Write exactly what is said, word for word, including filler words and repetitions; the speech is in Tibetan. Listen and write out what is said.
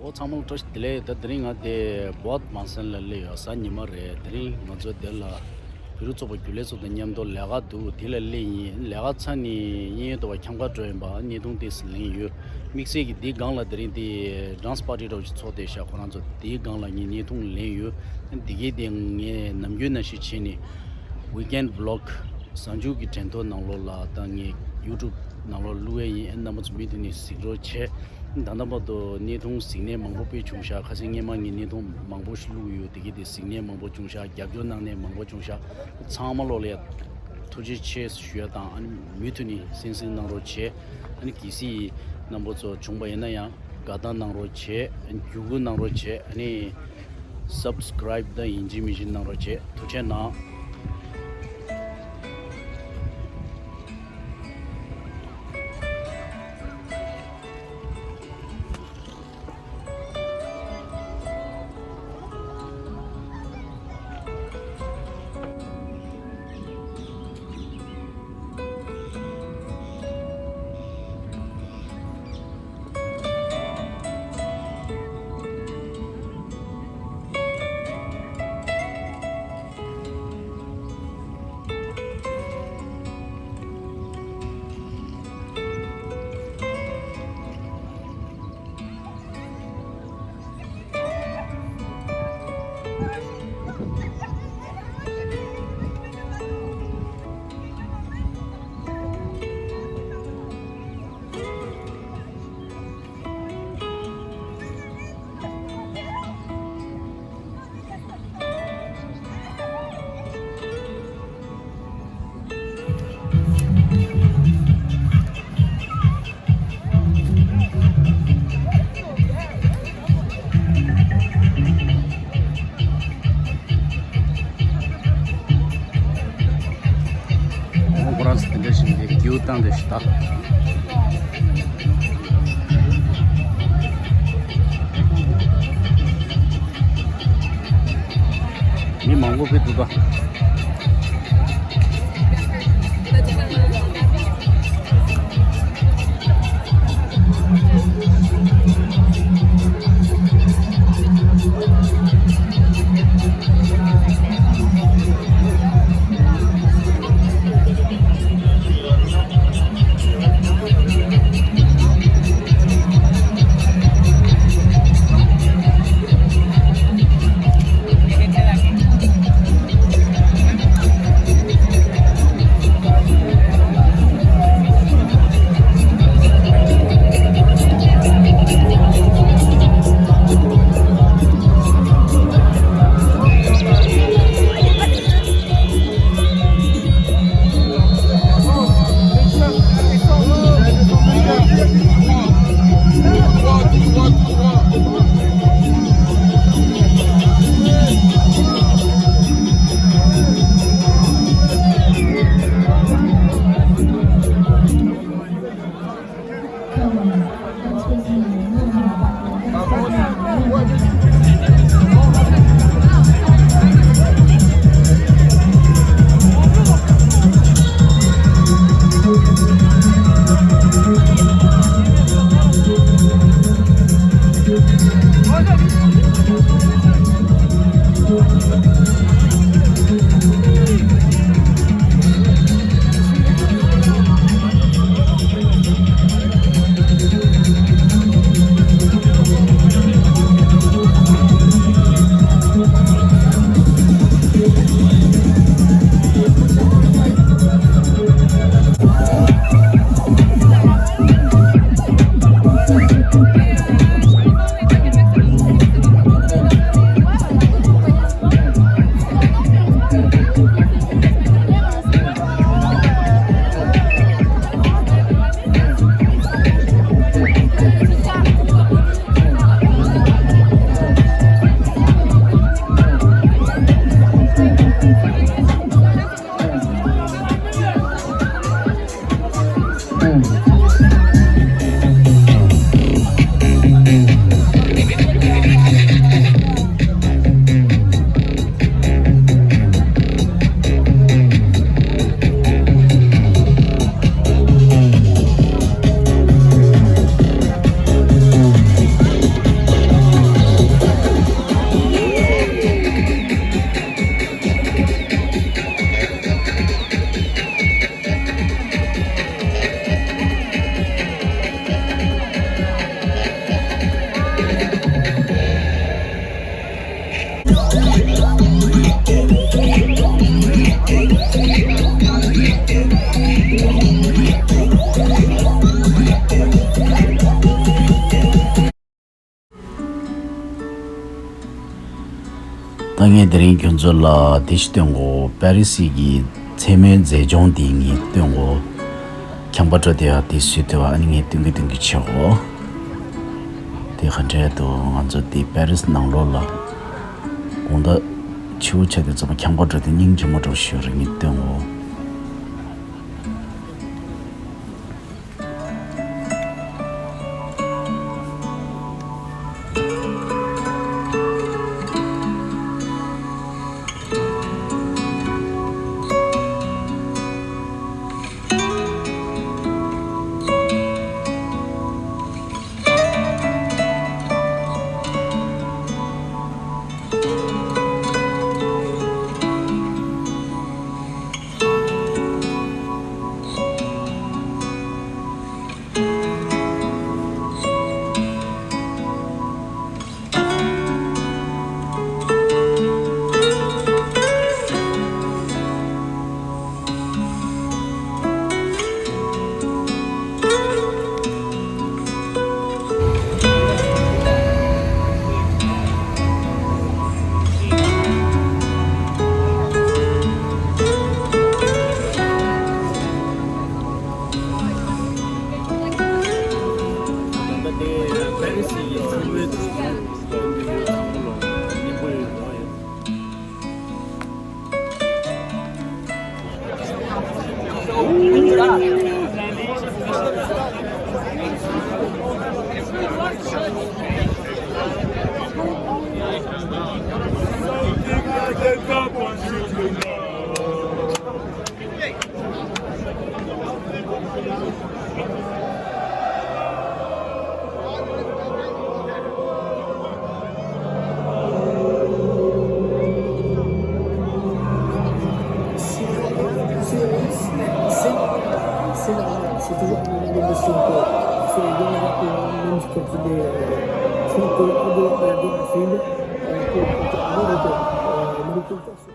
འོ་ཚང་མ་ལ་བཀྲ་ཤིས་བདེ་ལེགས། ད་དེ་རིང་ང་དེ་བོད་མང་སན་ལ་སླེབས་ཡོད། གཟའ་ཉི་མ་རེད། དེ་རིང་ང་ཚོ་དེ་ལ་བོད་རིགས་ཚོགས་པ་རྒྱུན་ལས་ཚོ་དང་མཉམ་དུ་ལས་ཀ་འདུག་དེ་ལ་སླེབས་ཡིན། ལས་ཀ་ཚར་ནས་གཡས་གཡོན་དུ་བ་འཁྱམ་ཁ་འགྲོ་ཡིན་པ། བརྙན་ཐུང་དེ་ལེན་ཡོད། དམིགས་བསལ་གྱི་དེའི་སྒང་ལ་དེ་རིང་དེ་dance party་འདྲ་བོ་ཞིག་ཚོགས་བསྡད་ཤག་ཁོ་རང་ཚོ་དེའི་སྒང་ལ་ངས་བརྙན་ཐུང་ལེན་ཡོད། དེ་གའི་དེ་ངས་ནམ་རྒྱུན་ནང་བཞིན་བྱས་ནས་weekend vlog གཟའ་མཇུག་གི་དྲན་ཐོ་ནང་ལོགས་ལ་དང་ངས་YouTube ནང་ལོགས་བླུག་ཡས་ཡིན། རྣམ་པ་ཚོ་མུ་མཐུད་ནས་གཟིགས་རོགས་བྱེད། ད་ལྟ་བར་དུ་བརྙན་ཐུང་གཟིགས་མཁན་མང་པོ་དཔེ་བྱུང་ཤག་ཁ་སང་སྔས་མ་ངས་བརྙན་ཐུང་མང་པོ་ཞིག་བླུགས་ཡོད། དེ་གའི་དེ་གཟིགས་མཁན་མང་པོ་བྱུང་ཤག་རྒྱབ་སྐྱོར་གནང་མཁན་མང་པོ་བྱུང་ཤག་ཚང་མ་ལོག་ལ་ཡ་ཐུགས་རྗེ་ཆེ་ཞུ་ཡ་དང་། ཨ་ནི་མུ་མཐུད་ནས་གསན་གཟིགས་གནང་རོགས་བྱེད། ཨ་ནི་གལ་སྲིད་རྣམ་པ་ཚོ་བྱུང་པ་ཡིན་ན་ཡང་དགའ་རྟགས་གནང་རོགས་བྱེད། ཨ་ནི་བརྒྱུད་སྐུལ་གནང་རོགས་བྱེད། ཨ་ནི་subscribe ད་ཡིན་གཅིག་མིན་གཅིག་གནང་རོགས་བྱེད། ཐུགས་རྗེ་གནང་། ཁོ་རང་ཚོ་དེ་འདྲ་བཞིན་གྱི་སྐྱིད་པོ་བཏང་བསྡད་ཤག་ད། མི་མང་པོ་ཕེབས་འདུག་ད། ད་ངས་དེ་རིང་ཁྱོད་ཚོ་ལ་དེ་ཞིག་སྟོན་གོ། པེ་རི་སི་གི་མཚན་མོའི་མཛེས་ལྗོངས་དེ་ངས་སྟོན་གོ། ཁྱམས་པ་འགྲོ་དེ་ཡང་དེ་བཟོས་ཐུབ་པ། ཨ་ནི་ངས་སྟོན་གི་སྟོན་གི་ཆེ་གོ། དེ་ག་འདྲས་འདུག། ང་ཚོ་དེ་པེ་རི་སི་ནང་ལོགས་ལ་དགོང་དག་ཕྱི་པོ་ཆ་དེ་ཚང་མ་ཁྱམས་པ་འགྲོ་དེ་སྙིང་རྗེ་མོ་འགྲོ་ཞུ་རེ་ངས་སྟོན་གོ། C'est la, c'est toujours un moment d'émotion, quoi. C'est le moment où même quand il est, euh, c'est un peu en dehors de la, de la scène, euh, pour, pour, pour, euh, manifester.